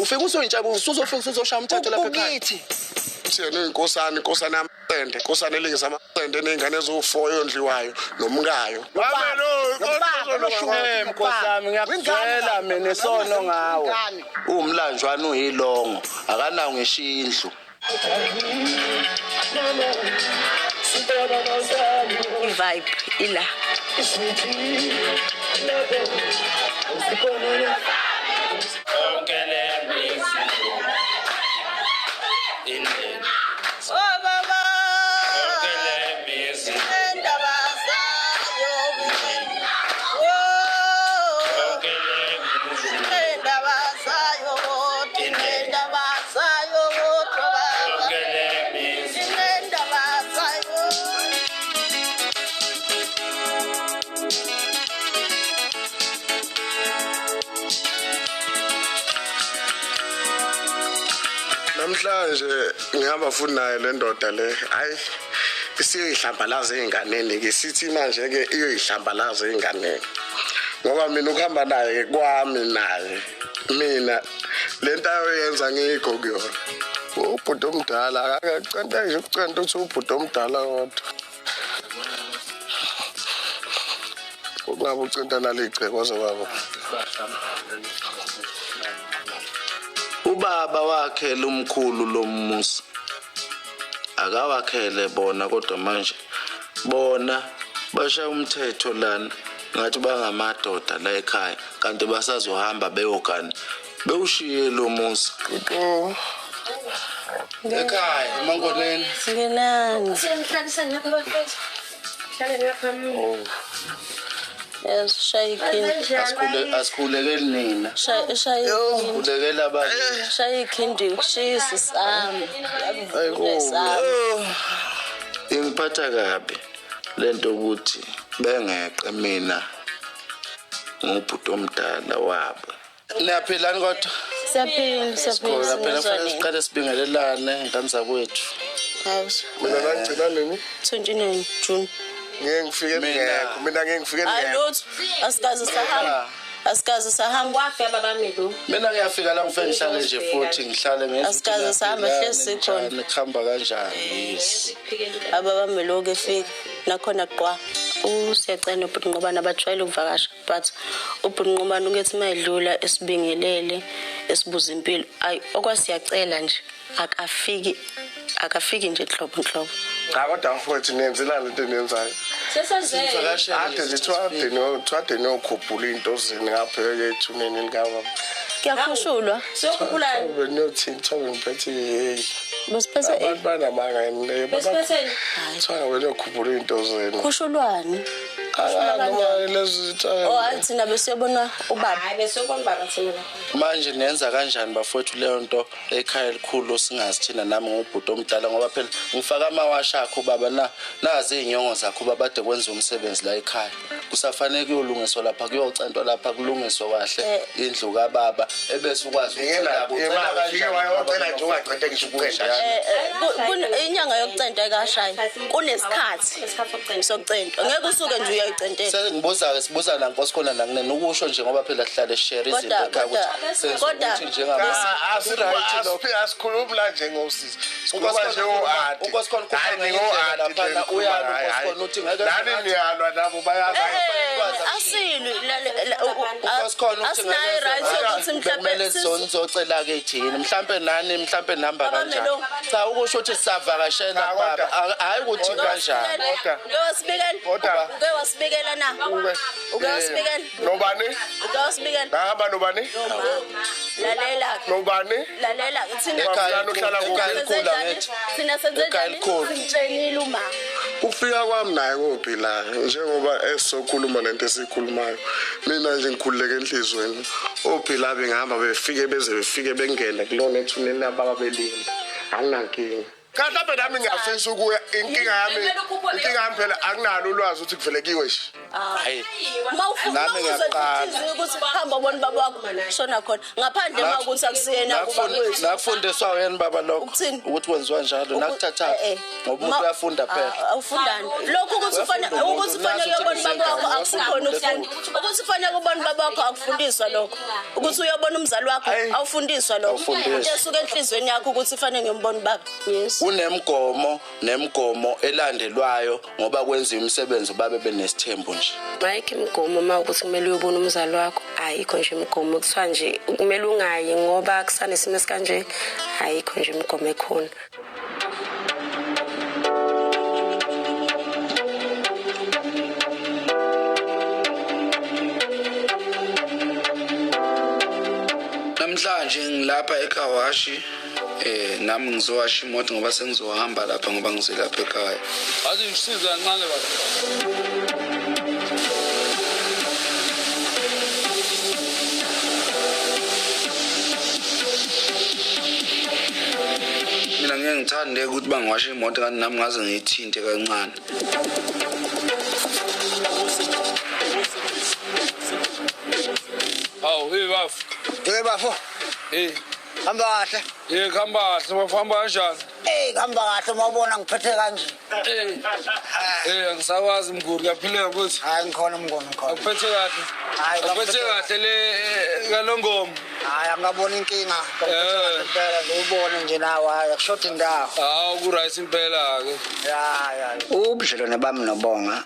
Ufike usuyintsha usuzofika usuzoshaya umthetho lapha ekhaya. Kukithi. Uthi yena uyinkosana, inkosana yamasende, inkosana elingisa amasende eney'ngane eziwu-four eyondliwayo nomkayo. Eh Nkosi yami ngiyakuzwela mina isono ngawe. Uwumlanjwana uyilongo akanawo ngisho indlu. I-vibe ila. Oh baba. Indaba zayo. Oh. Indaba zayo. Indaba zayo. Baba. Indaba zayo. Namhlanje ngihamba futhi naye le ndoda le, hayi isiyoyihlambalaza ey'nganeni ke, sithi manje-ke iyoyihlambalaza ey'nganeni. Ngoba mina ukuhamba naye kwami naye, mina le nto ayoyenza ngikho kuyona. Ubhuti omdala akacenta nje ukucenta uthi ubhuti omdala kodwa. Ungabe ucenta naligceke kwaze kwaba. Ubaba wakhe lomkhulu lomuzi akawakhele bona kodwa manje bona bashaya umthetho lana ngathi bangamadoda la ekhaya kanti basazohamba beyogana bewushiye lo muzi ekhaya emankoneni. Singenani. Siyanihlalisa ngapha bafethu. Hlale ngapha mina. Yes, shaya ikhindi. Asikhulekeli nina. Shaya shaya ikhindi. Khulekela abanye. Shaya ikhindi kushisa sami. Ayibo. Ingiphatha kabi lento ukuthi bengeqe mina ngubhuti omdala wabo. Niyaphilani kodwa? Siyaphila, siyaphila. Khona phela fanele siqale sibingelelane ngane zakwethu. Mina ngangigcina nini? 29 June. Ngeke ngifike Mina. ngekho, mina ngeke ngifike Hayi ngekho. lutho, asikaze sahamba. Asikaze sahamba. Wafika babami lo. Mina ngiyafika la ngifike ngihlale nje futhi ngihlale ngezwe. Asikaze sahamba, hlezi sikhona. Kuhamba kanjani? Yes. Ababami lokhu efika nakhona qwa. USiyacela noBhuti Nqobana bajwayele ukuvakasha but uBhuti Nqobana ukethi mayedlula esibingelele esibuza impilo. Ayi okwasiyacela nje akafiki akafiki nje nhlobo nhlobo. Cha kodwa mfowethu niyenzelani lento eniyenzayo? Sesenzele. Ade nje kuthiwa ade niyokhuphula iy'nto zenu ngapha ethuneni likababa. Kuyakhushulwa. Siyokhuphula. Beniyothini kuthiwa beniphethe heyi. Besiphethe Abantu banamanga yini leyo? Besiphetheni. Kuthiwa beniyokhuphula iy'nto zenu. Khushulwani? Noma lezi zinto. Oh hayi thina besiyobona ubaba. Hayi besiyobona baba thina lapha. Manje nenza kanjani bafowethu leyo nto ekhaya elikhulu singazi thina nami ngubhuti omdala ngoba phela ngifaka amawashi akho baba na nazi iy'nyongo zakho baba ade kwenziwa umsebenzi la ekhaya kusafanele kuyolungiswa lapha kuyocentwa lapha kulungiswe kahle indlu kababa ebese ukwazi ukucela ucela Ufike wayocela nje ungaqeda ngisho ukuqeda. Inyanga yokucenta ikashayi. Kunesikhathi sokucenta. Ngeke usuke nje uyayicentela. Sengibuza-ke sibuza nankosikhona nakunene ukusho nje ngoba phela sihlale share izinto Kodwa- ekhaya ukuthi kodwa- senza kodwa- ukuthi njengama-right lokho. Asikhulumi la njengosisi. Sikhuluma njengo-anti. uNkosikhona ukhuluma Hayi, ngenye indlela ningo-anti nje laphana, nikhuluma, uyalwa hayi, hayi. uNkosikhona uthi ngeke Nani sengathi- niyalwa nabo bayazi. Asilwi Unkosikhona uthi asinayo ngeke right yokuthi sengathi bekumele mhlawumbe nizocela-ke thina mhlampe nani mhlampe nihamba Baba kanjani Melo. cha ukusho ukuthi sisavakashela Cha, baba kodwa- hhayi ukuthi kanjani Kodwa- Uke wasibikela? Kodwa- Uke wasibikela na? Uke wasibikela? Nobani? Uke wasibikela? Ngahamba nobani? Lalela. Nobani? Lalela thina Ekhaya Ubaba uhlala elikhulu, kuphi? ekhaya elikhulu angithi thina senze Ekhaya njani? elikhulu. Simtshenile uma. Ukufika kwami naye kophila njengoba esokhuluma lento esikhulumayo mina nje ngikhululeke enhlizweni ophila bengihamba befike beze befike bengene kulona ethuneni lababa belinda anginankinga mhlawumbe nami ngiyafisa ukuya inkinga yami phela anginalo ulwazi ukuthi kuvelekiwe nje. Hayi. Mawufuna Nami ngiyaqala. ukuthi hamba ubona ubaba wakho shona khona ngaphandle La- makuthi akusiyena kuba kwethu. Nakufundiswa wena baba lokho Ukuthini? ukuthi kwenziwa njalo nakuthatha Eh, eh. ngoba umuntu uyafunda phela. Ah, awufundani lokhu ukuthi Uyafunda ufane umuntu, ukuthi ufanele uyazi uyobona ukuthi ubaba wakho uyafunda. akusikhona ukufunda ukuthi ufanele ubone ubaba wakho akufundiswa lokho ukuthi uyobona umzali wakho Ayi. awufundiswa lokho Awufundiswa. into esuka enhliziyweni yakho ukuthi ufanele ngiyombona ubaba. Yes. Kunemgomo nemigomo elandelwayo ngoba kwenziwa imisebenzi babe benesithembu nje. Ayikho imigomo uma ukuthi kumele uyobona umzali wakho, ayikho nje imigomo. Kuthiwa nje kumele ungayi ngoba kusanesimo esikanje, ayikho nje imigomo ekhona. Namhlanje ngilapha eKawashi, nami ngizowasha imoto ngoba sengizohamba lapha ngoba ngizelapha ekhaya. Athi ngisize kancane baba. Mina ngeke ngithande ukuthi bangiwashe imoto kanti nami ngaze ngiyithinte kancane. Hawu, hey bafo. Hey bafo. Hey. Hamba kahle. Hey, hamba kahle, bafo, hamba kanjani? Hey, hamba kahle uma ubona ngiphethe kanje. Hey. Hey, angisakwazi mkhulu, kuyaphileka futhi. Hayi ngikhona mngoni ngikhona. Akuphethe kahle. Hayi, Akuphethe kahle le kalongoma. Hayi angabona inkinga. Ngiphethe kahle impela nje ubone nje nawe, hayi akushoda indawo. Hawu, ku right impela ke. Ya ya. Ubudlelwane bami noBonga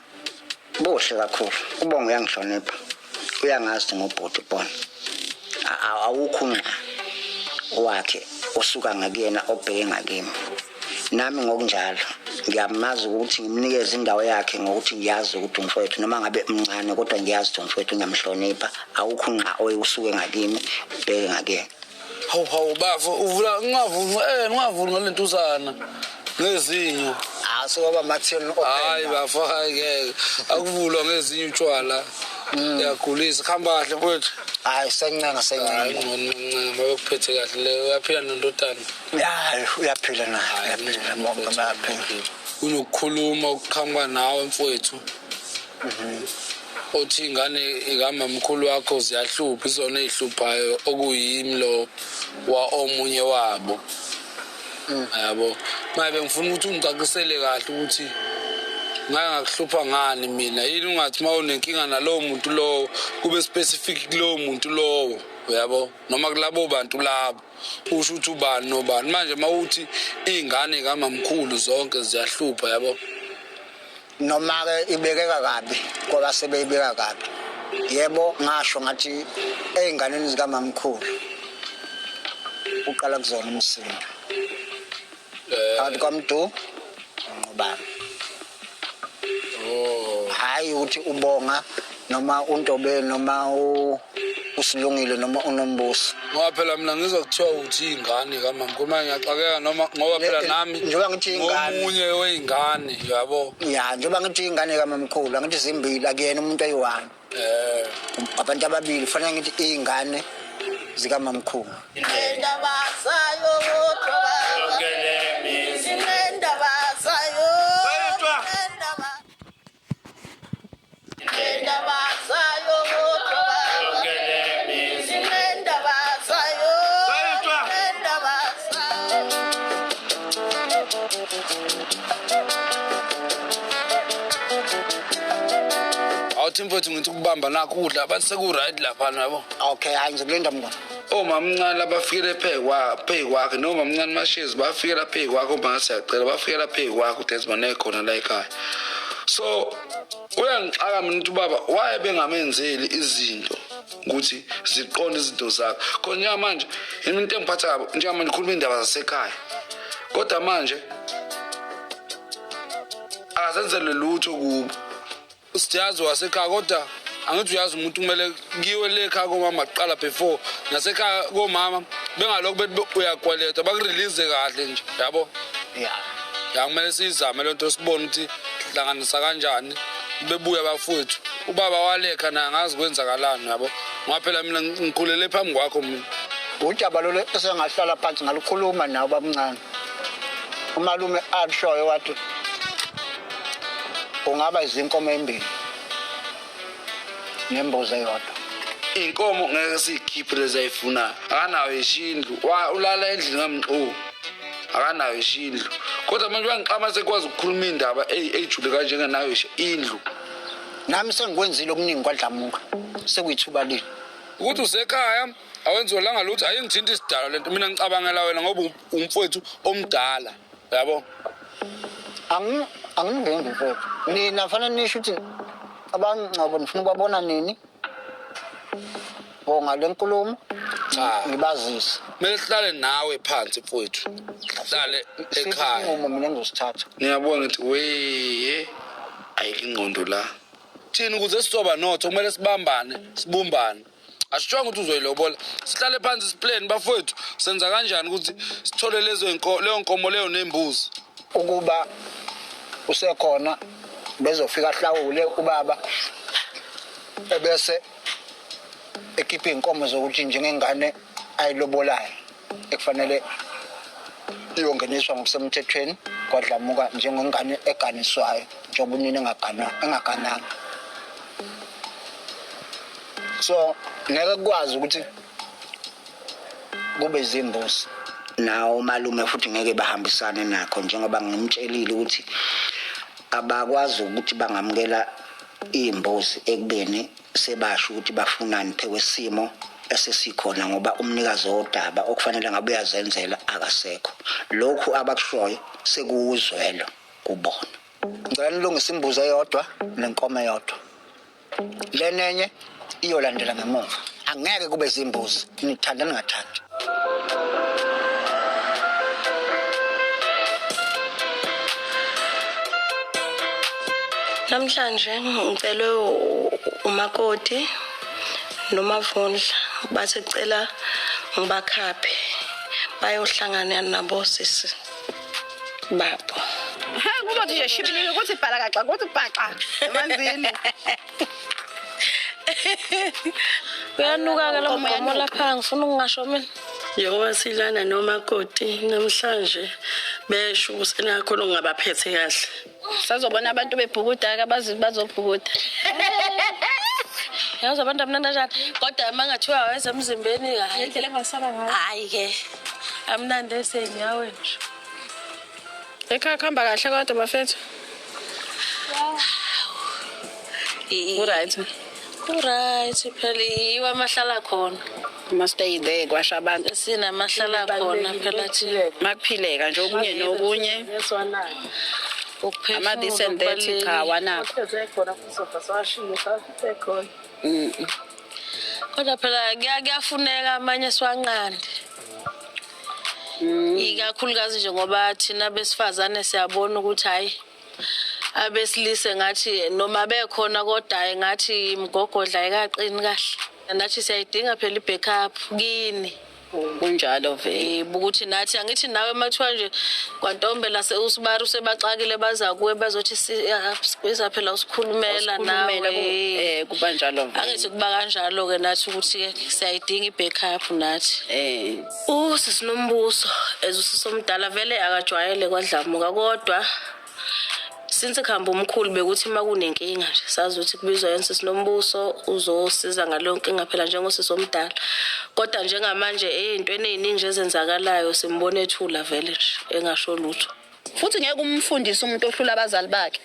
buhle kakhulu. uBonga uyangihlonipha. Uyangazi ngobhuti bona. Awukho ngqa wakhe osuka ngakuyena obheke ngakimi. Nami ngokunjalo ngiyamazi ukuthi ngimnikeze indawo yakhe ngokuthi ngiyazi ukuthi umfowethu noma ngabe umncane kodwa ngiyazi ukuthi umfowethu ngiyamhlonipha. Awukho ngqa osuke ngakimi ubheke ngakuyena. Hawu hawu bafo, uvula ungavuli ungavuli ngalentuzana ngezinyo. Ah, soba matheni open. Hayi bafo, hayi ngeke. Akuvulwa ngezinyo utshwala. Uyagulisa, khamba kahle mfowethu. Hayi sencenga sencenga. Hayi ngcono ncenga bakuphethe kahle le uyaphila nondodana. Hayi uyaphila naye, uyaphila bonke bayaphila. Unokukhuluma ukuqhamuka nawe mfowethu. Othi ingane ikamamkhulu wakho ziyahlupha izona ezihluphayo okuyimi lo wa omunye wabo. Yabo. Maye bengifuna ukuthi ungicacisele kahle ukuthi ngake ngakuhlupha ngani mina. Yini ungathi uma unenkinga nalowo muntu lowo kube specific kulowo muntu lowo, uyabo, noma kulabo bantu labo usho ukuthi ubani nobani. Manje mawuthi iy'ngane kamamkhulu zonke ziyahlupha, yabo. Noma ke ibekeka kabi ngoba sebeyibeka kabi. Yebo ngasho ngathi ey'nganeni zikamamkhulu uqala kuzona umsindo. Phakathi kwaMdu noNqobani. Hayi ukuthi uBonga noma uNtobe noma uSilungile noma uNombuso. Ngoba phela mina ngizwa kuthiwa uthi ingane kamamkhulu, manje ngiyaxakeka noma ngoba phela nami njengoba ngithi ingane ngomunye weingane, yabo. Ya, njengoba ngithi ingane kamamkhulu, angithi zimbili, akuyena umuntu oyi-one. Abantu ababili kufanele ngithi iy'ngane zikamamkhulu. Indaba zayo kodwa indaba zayo. Indaba zayo kodwa indaba zayo. Indaba zayo. Awuthi mfowethu ngithi ukubamba nakho ukudla bathi seku right lapha nabo. Okay, hayi ngizokulinda mngani. Omamncane abafikele phezu kwakhe noma mamncane Mashezi bafikela phezu kwakhe uma siyacela bafikela phezu kwakhe uDesmond ekhona la ekhaya. So uyangixaka mina ukuthi baba why bengamenzeli izinto ukuthi ziqonde izinto zakhe. Khona njengamanje into engiphatha kabi njengamanje ngikhuluma indaba zasekhaya. Kodwa manje akazenzele lutho kubo. Siyazi wasekhaya kodwa angithi uyazi umuntu kumele kiwe le ekhaya komama kuqala before nasekhaya komama bengalokhu bethi uyakweleta bakurelease kahle nje, yabo. Yeah. Ya kumele sizame lento sibone ukuthi hlanganisa kanjani bebuya bafowethu. Ubaba walekha naye angazi kwenzakalani, yabo. Ngoba phela mina ngikhulele phambi kwakho mina. Udaba lolu esengahlala phansi ngalukhuluma nawe babamncane. Umalume alishoyo wathi ungaba izinkomo ezimbili. Nembuzi eyodwa. Iy'nkomo ngeke siyikhiphe lezi ayifunayo. Akanayo isho indlu. Ulala endlini kamqu, akanayo isho indlu, kodwa manje uyangixama sekwazi ukukhuluma iy'ndaba ey'jule kanje engenayo isho indlu. Nami sengikwenzile okuningi kwaDlamuka, sekuyithuba lini. Ukuthi usekhaya awenziwelanga lutho, ayingithinta isidalo lento. Mina ngicabangela wena ngoba umfowethu omdala, yabo. Angimvimbi mfethu. Nina fanele nisho ukuthi abangcobo nifuna ukubabona nini. Bonga le nkulumo. Cha. Ngibazise. Kumele sihlale nawe phansi mfowethu, sihlale ekhaya. Isinqumo mina engizosithatha. Ngiyabona ngithi weye, ayikho ingqondo la thina. Ukuze sizoba notho kumele sibambane, sibumbane. Asitshwanga ukuthi uzoyilobola, sihlale phansi si-plan, bafowethu, senza kanjani ukuthi sithole lezo leyo nkomo leyo nembuzi. Ukuba usekhona bezofika ahlawule ubaba, ebese ekhipha iy'nkomo zokuthi njengengane ayilobolayo ekufanele iyongeniswa ngokusemthethweni kwaDlamuka njengengane eganiswayo, njengoba unina engagananga. So ngeke kukwazi ukuthi kube izimbuzi. Nawo malume futhi ngeke bahambisane nakho, njengoba ngimtshelile ukuthi abakwazi ukuthi bangamukela iy'mbuzi ekubeni sebasho ukuthi bafunani phekwesimo esesikhona, ngoba umnikazi wodaba okufanele ngabe uyazenzela akasekho. Lokhu abakushoyo sekuwuzwelo kubona. Ngicela nilungise imbuzi eyodwa nenkomo eyodwa, lenenye iyolandela ngemuva. Angeke kube zimbuzi, nithanda ningathandi. Namhlanje ngicelwe umakoti noMavundla, bathi cela ngibakhaphe bayohlangana nabo sisi babo. Kuzothi nje shibilike, kuthi bhalakaxa, kuthi bhaxa emanzini. Uyanuka-ke lo mgomo lapha, ngifuna ukungasho mina. Njengoba silana nomakoti namhlanje, besho ukuthi nakhona ongabaphethe kahle. Sazobona abantu bebhukuda-ke, abazi bazobhukuda. Yazi abantu amnandi kanjani, kodwa uma ngathiwa aweza emzimbeni, hhayi. Indlela engasaba ngayo. Hhayi-ke, amnandi esey'nyaweni nje. Ekhaya kuhamba kahle kodwa, bafethu? Ku-right? Ku-right phela, yiwo amahlala khona. Must stay there, kwasho abantu. Sinamahlala khona phela thina. Makuphileka nje okunye nokunye, ama this and that, cha, wanakho. Kodwa phela kuyafuneka amanye siwanqande, ikakhulukazi nje ngoba thina besifazane siyabona ukuthi hhayi, abesilisa ngathi noma bekhona, kodwa hhayi, ngathi imigogodla ayikaqini kahle. Nathi siyayidinga phela i-backup kini. Kunjalo vele. Yebo, ukuthi nathi, angithi nawe uma kuthiwa nje kwantombela usibari usebaxakile, baza kuwe bazothi sikwiza phela usikhulumela. Usikhulumela. Nawe. Kuba njalo vele. Angithi kuba kanjalo-ke nathi ukuthi-ke siyayidinga i-backup nathi. Usisinombuso as usisomdala vele akajwayele kwaDlamuka, kodwa since kuhamba umkhulu bekuthi uma kunenkinga nje sazi ukuthi kubizwa yena sisinombuso, uzosiza ngaleyo nkinga phela njengosisi omdala. Kodwa njengamanje ey'ntweni ey'ningi nje ezenzakalayo simbona ethula vele nje, engasho lutho. Futhi ngeke umfundise umuntu ohlula abazali bakhe.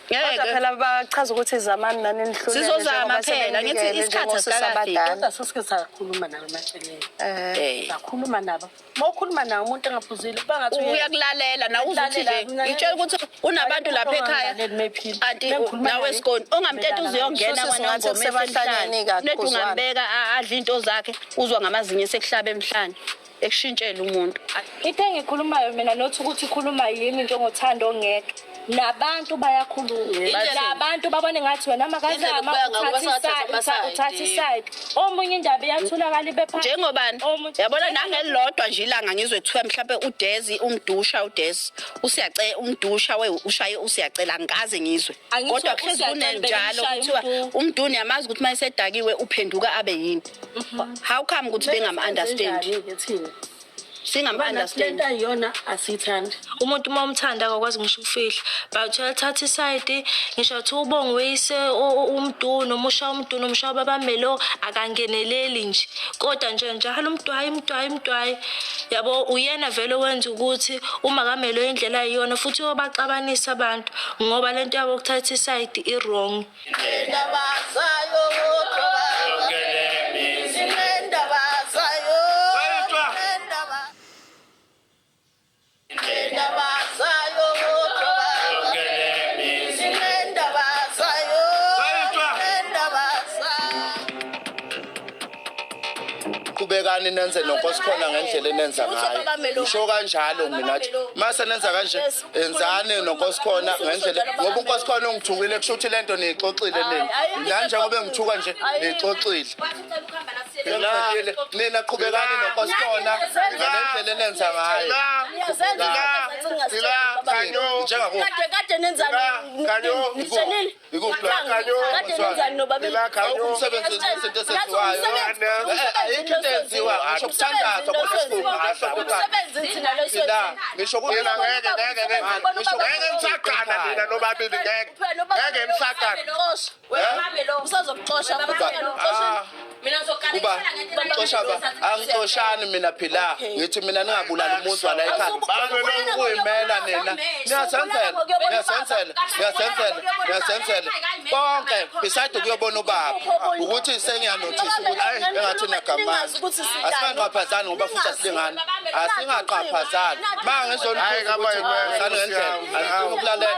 Kodwa Ngeke. phela bachaza ukuthi zamani nani nihluleke. Sizozama njengoba phela, ngithi sebenikele isikhathi njengosisi asikakafiki. abadala. Kodwa sesike sakhuluma nabo emaceleni. Sakhuluma nabo. Uma ukhuluma naye umuntu engaphuzile, bangathi Uyakulalela nawe, uze uthi nje ngitshela ukuthi unabantu lapha ekhaya, anti nawe Sikoni, ongamteta uzuyongena. Shuthi singathi kusebahlanyeni-ke, Nedi akuphuzwana. ungambeka adle into zakhe, uzwa ngamazinyo esekuhlaba emhlane, ekushintshela umuntu. Into engikhulumayo mina, nothi ukuthi ikhuluma yimi njengothando, ngedwa, nabantu bayakhuluma. Nabantu babone ngathi wena Indlela makazama okubeka ngayo, uthatha basathatha uthatha ama-side. i-side, omunye indaba iyatholakala ibe phansi. Njengobani? Yabona, nangelilodwa nje ilanga ngizwe kuthiwa mhlawumbe udezi umdusha, udezi usiyace umdusha, we ushaye usiyacela, angikaze ngizwe. Angithi Kodwa kuhlezi uSiyacela kunenjalo bekumshaya kuthiwa uMdu. Umdu niyamazi ukuthi uma esedakiwe uphenduka abe yini. How come ukuthi bengam-understand? Thina. Singam-understand. Lento ayiyona asiyithandi. Umuntu uma umthanda akakwazi ngisho ukufihla, but uyalithatha isayidi, ngisho kuthiwa uBonga weyise uMdu noma ushaya uMdu noma ushaya uBabamelo, akangeneleli nje, kodwa nje njalo uMdwayi uMdwayi uMdwayi, yabo. Uyena vele owenza ukuthi uma kamelo indlela ayiyona, futhi uyobaxabanisa abantu ngoba lento yabo ukuthatha isayidi i-wrong. Indaba zayo, indaba zayo, indaba, indaba zayo, indaba zayo, indaba zayo. Qhubekani nenze noNkosikhona ngendlela enenza ngayo. Ngisho kanjalo mina, athi mase nenza kanje, enzani noNkosikhona ngendlela, ngoba uNkosikhona ungithukile, kusho ukuthi lento niyixoxile nina. La njengoba engithuka nje, niyixoxile. Ngiqedile. Nina qhubekani noNkosikhona ngalendlela enenza ngayo. Njengakuphi? Kade nenzani? Nitshenile? Kade nenzani nobabili? Awukho umsebenzi, izinto ezenziwayo. Ayikho into eyenziwa, ngisho ukuthandaza Umsebenzi thina lo. La ngisho Mina ngeke, ngeke, ngeke. Ngeke nisagana nina nobabili, ngeke. Ngeke nisagana. Usazokuxosha. Kuba xosha ba, angixoshani mina phila, ngithi mina ningabulali umuzi wala ekhaya, kuyimela nina niyazenzela, niyazenzela, niyazenzela, niyazenzela konke beside ukuyobona ubaba, ukuthi sengiyanothisa ukuthi engathi nagamani. Asingaqhaphazani ngoba futhi asilingani, asingaqhaphazani. Ma ngizonibuza ukuthi uzani ngendlela, anifuni ukulalela,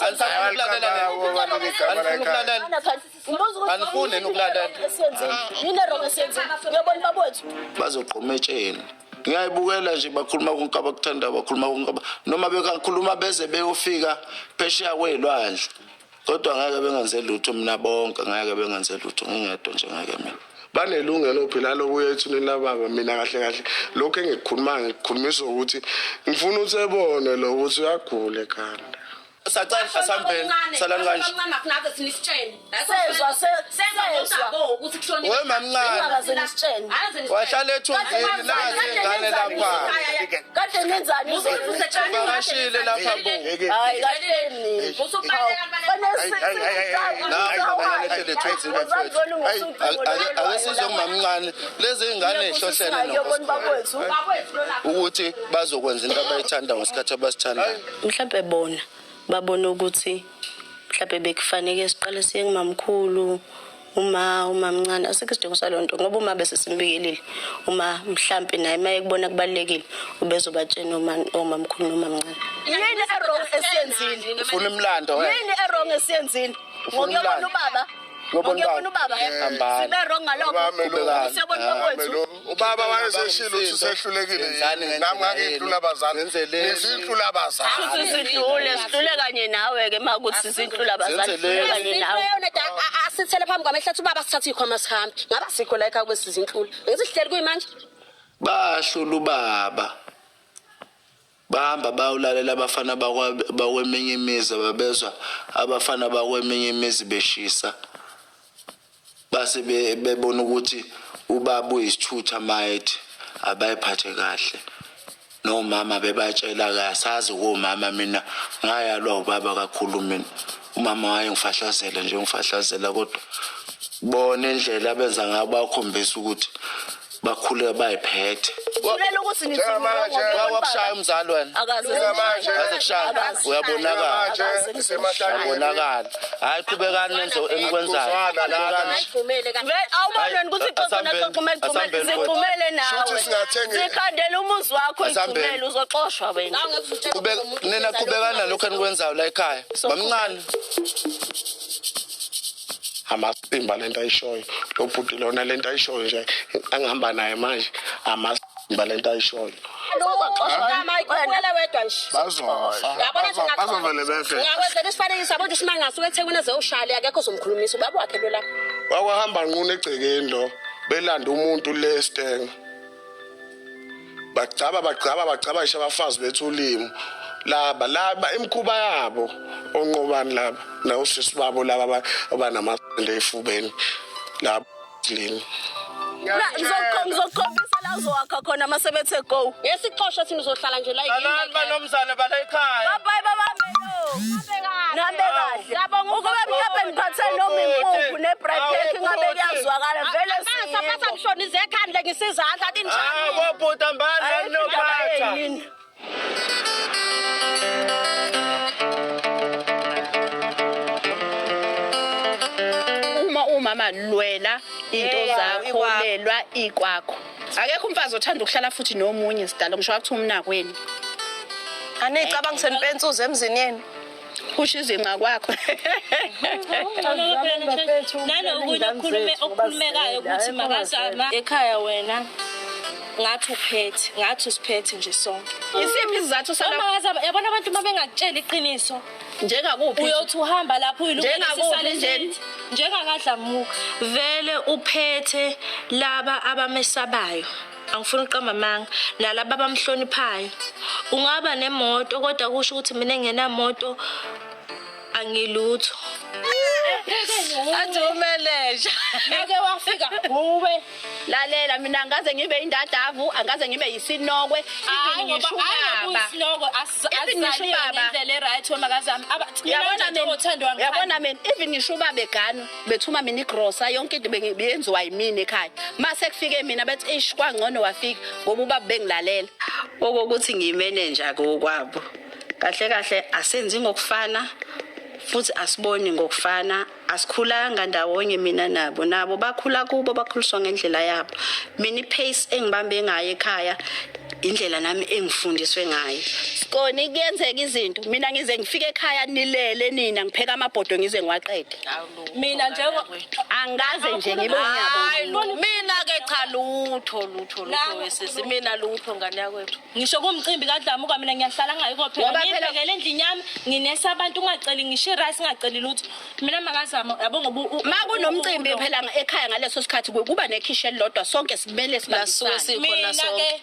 anisafuni ukulalela, anifuni ukulalela, anifuni yini ukulalela? Yini e-wrong esiyenzile? Uyabona babethu. Bazogquma etsheni, ngiyayibukela nje, bakhuluma konke abakuthandayo, bakhuluma konke noma bekakhuluma beze beyofika phesheya kwey'lwandle, kodwa ngeke bengenze lutho mina, bonke ngeke bengenze lutho, ngingedwa nje ngeke mina. Banelungelo phela lokuya ethuneni lababa. Mina kahle kahle lokhu engikukhuluma, ngikukhulumisa ukuthi ngifuna ukuthi ebone lo ukuthi uyagula ekhanda. Sacela asambeni, salani kanje. Sezwa, sezwa. We mamncane. Ungakaze nisitshene. Wahlala ethunzini, nazi iy'ngane lapha. Kade nenzani? Uvakashile lapha bo. Hayi, kahleni. Nahle ethunzini bafethu. Ake sizwe ngumamncane, lezi iy'ngane ey'hlohlene Babethu. ukuthi bazokwenza into abayithanda ngesikhathi abasithandayo. Mhlambe bona babona ukuthi mhlambe bekufanele siqale siye kumamkhulu, uma umamncane, asikho isidingo saleyo nto, ngoba uma bese simbikelile, uma mhlambe naye uma ekubona kubalulekile, ubezobatshena omamkhulu nomamncane. Yini e-wrong esiyenzile? Ufuna imlando wena? Yini e-wrong esiyenzile? Ufuna Ngokuyobona umlando? ubaba. Uyobona Ngokuyobona ubaba. Hambani. Sibe wrong ngalokho? Qhubekani. Siyobona bakwethu. Ubaba wayeseshilo ukuthi usehlulekile. Yenzani ngendlela Nami ngangiyihlula abazali. Yenzeleni. Nisihlula abazali. Futhi sidlule, sidlule kanye nawe-ke, uma kuthi sidlule abazali, sidlule kanye nawe. Asithele phambi kwamehlo athi ubaba sithathe iy'khwama sihambe, ngabe asikho la ekhaya kube sizinhlula, ngithi sihleli kuyimanje. Bahlula ubaba, bahamba bayolalela abafana bakweminye imizi, babezwa abafana bakweminye imizi beshisa, base bebona ukuthi ubaba uyisithutha, mayethi abayiphathe kahle nomama, bebatshela kasazi komama. Mina ngayalwa ubaba kakhulu mina, umama wayengifahlazela nje, ngifahlazela, kodwa bona indlela abenza ngayo bakhombisa ukuthi bakhule bayiphethe. Sulela ukuthi nithi Njengamanje, Wakushaya umzali wena? Akaze. Njengamanje. Aze kushaya? Akaze. Uyabonakala. Manje Uyabonakala. Hayi, qhubekani nenze enikwenzayo. Akuzwana lana. Ayivumele kahle. Awuboni wena ukuthi ixoxo Asambeni, naxoxo uma asambeni. zigxumele nawe. Shuthi singathengi- Zikhandela umuzi wakho. Asambeni. Igxumele, uzoxoshwa wena. Nina qhubekani nalokhu enikwenzayo la ekhaya, bamncane. Amasimba lento ayishoyo lo bhuti lona, lento ayishoyo nje angihamba naye manje, amasimba lento ayishoyo. Wena wedwa nje. Bazofa. Yabona nje. Bazovele befe. Ngakwenzela isifanekiso, yabo nje, isimangase eThekwini ezewushaya, akekho ozomkhulumisa, ubaba wakhe lo lapho. Wakwahamba nqunu egcekeni lo, belanda umuntu le steng, bagcaba bagcaba bagcaba ngisho abafazi bethu ulimi, laba laba imikhuba yabo onqobani laba nawosisi babo laba abanamasende efubeni laba lini. Ngizokukhombisa la. La uzowakha khona uma sebethe go. Ngesixosha thina uzohlala nje la. Salani banomzane bala ekhaya. Bye bye baba Melo. Nihambe kahle. Ukuba mhlawumbe niphathe noma impuphu ne-bread cake ngabe kuyazwakala vele. Saphatha ngishonize ekhanda ngisizandla athi njani. Hawu bhuti ambani nophatha. Uma umama lwela into zakho, lelwa ikwakho. Akekho umfazi othanda ukuhlala futhi nomunye sidalo, ngisho wakuthi umnakwenu. Anicabanga senipentsuza emzini yenu. Kusho izinqa kwakho. Nanokunye okukhulumekayo ukuthi makazama ekhaya wena ngathi uphethe, ngathi usiphethe nje sonke. Isiphi isizathu salapho? Makazama, yabona abantu uma bengakutsheli iqiniso. Njengakuphi? Uyothi uhamba lapho Njengakuphi nje? Njengakadlamuka. Vele uphethe laba abamesabayo. Angifuni ukuqamba amanga, nalaba abamhloniphayo. Ungaba nemoto kodwa kusho ukuthi mina engenamoto angilutho. Athi umeleja. Ake wafika uwe. Lalela mina angaze ngibe indadavu, angaze ngibe yisinokwe, even ngisho ubaba. Isinoko Even ngisho asizaliwe ubaba. ngendlela e-right wemakazami. Yabona mina, othandwa yabona mina, even ngisho ubaba eganwa, bethuma mina igrosa, yonke into bengiyenziwa yimina ekhaya. Mase kufike mina bethi eish kwangcono wafika ngoba ubaba bengilalela. Okokuthi ngiyimeneja kokwabo. Kahle kahle asenzi ngokufana futhi asiboni ngokufana, asikhulanga ndawonye mina nabo. Nabo bakhula kubo, bakhuliswa ngendlela yabo. Mina ipace engibambe ngayo ekhaya indlela nami engifundiswe ngayo. Sikoni kuyenzeka izinto, mina ngize ngifike ekhaya nilele nina, ngipheka amabhodo ngize ngiwaqede. Mina njengo Angaze nje ngibe unyabo. Mina ke cha lutho lutho lutho wesisi, mina lutho ngane yakwethu. Ngisho kumcimbi kaDlamuka mina ngiyahlala ngayikho phela. Ngoba phela- Ngiphekele endlini yami, nginesa abantu ungaceli ngisho irice, ngaceli lutho. Mina makazama yabo ngoba Ma kunomcimbi phela ekhaya ngaleso sikhathi kuba nekhishi elilodwa sonke simele Lasuke sibambisane. sikhona Mina sonke. ke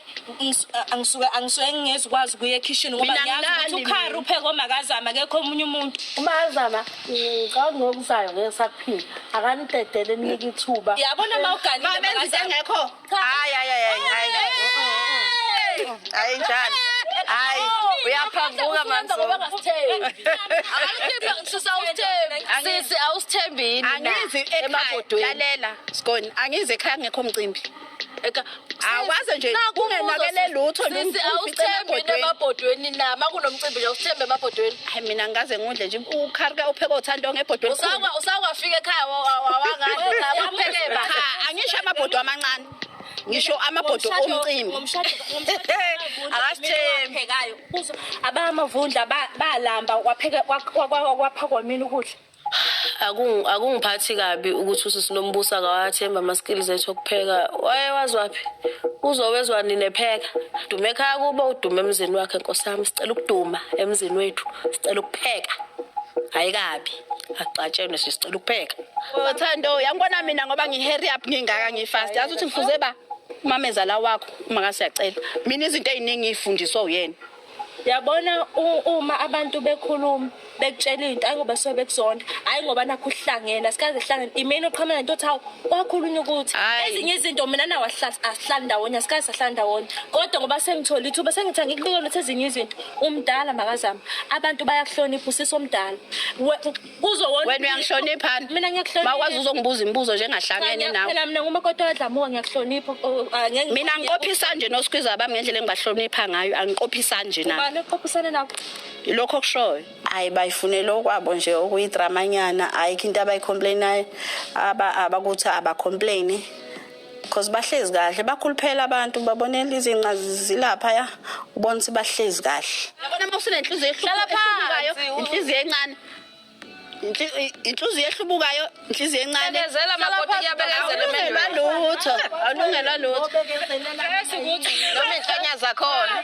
angisuke ngingezukwazi ukuya ekhishini ngoba Mina ngiyazi ukuthi ngilali ukhari mina. upheke omakazama akekho omunye umuntu. Umakazama ngicabanga ngokuzayo ngeke sakuphila. Akanidedele nike ithuba. Yabona mawuganile Ma benza into makazama. engekho. Hayi hayi hayi hayi. Hayi njani. Hayi uyaphambuka manzo. Sisi awusithembi. Sisi awusithembi yini na? Angizi ekhaya Emabhodweni. lalela Sikoni, angizi ekhaya ngekho umcimbi. Awaze nje Naku umbuzo, kungenakele lutho nje Sisi umfice awusithembi yini emabhodweni. emabhodweni na? Makunomcimbi nje awusithembi emabhodweni. Hayi mina ngikaze ngidle nje ukhari ka upheke uthando ngebhodweni. Usawafika ekhaya wangadla ekhaya upheke ba. Cha, angisho amabhodo amancane. Ngisho amabhodo omcimbi. Ngomshado Akasithembi. Akaphekayo. Abamavundla balamba kwapheka kwaphakwa mina ukudla. Akungiphathi kabi ukuthi usisi Nombuso akawathemba ama-skills ethu okupheka. Wayewazi waphi? Uzowezwa nini epheka? Dume ekhaya kubo, udume emzini wakhe nkosi yami. Sicela ukuduma emzini wethu. Sicela ukupheka. Hayi kabi. Axatshenwe sicela ukupheka. Uthando yangibona mina ngoba ngi-hurry up ngingaka ngifast. Yazi ukuthi ngifuze ba umamezala wakho uma ngasiyacela. Mina izinto eziningi ngifundiswa uyena. Yabona uma abantu bekhuluma bekutshela into hayi ngoba suke bekuzonda, hayi ngoba nakho uhlangene, asikaze sihlangene. Imina oqhamuka nento othi hawu kwakhulunywa ukuthi Hhayi. ezinye izinto mina nawe asihlali ndawonye, asikaze sahlala ndawonye. Kodwa ngoba sengithola ithuba sengithi angikubikele ukuthi ezinye izinto umdala makazama. Abantu bayakuhlonipha usisi omdala. Kuzowona Wena uyangihlonipha? Mina ngiyakuhlonipha. Mawukwazi uzongibuza imibuzo nje engahlangene nawe. Phela mina ngumakoti kaDlamuka ngiyakuhlonipha. Angeke Mina ngiqophisa nje noSkwiza bami ngendlela engibahlonipha ngayo, angiqophisa nje nabo. Ubani oqophisane nabo? Yilokho okushoyo. Hayi bayifunela okwabo nje okuyidramanyana, ayikho into abayicomplainayo, abakuthi abacomplaini. Because bahlezi kahle, bakhuluphela abantu, babonela izinqa zilapha ya, ubona ukuthi bahlezi kahle. Yabona uma usunenhliziyo Hlala ehlubukayo, phansi, inhliziyo encane. Inhliziyo ehlubukayo, inhliziyo encane. Bekezela makoti, kuyabekezela Awulungelwa lutho, awulungelwa lutho. Noma inhlanya zakhona.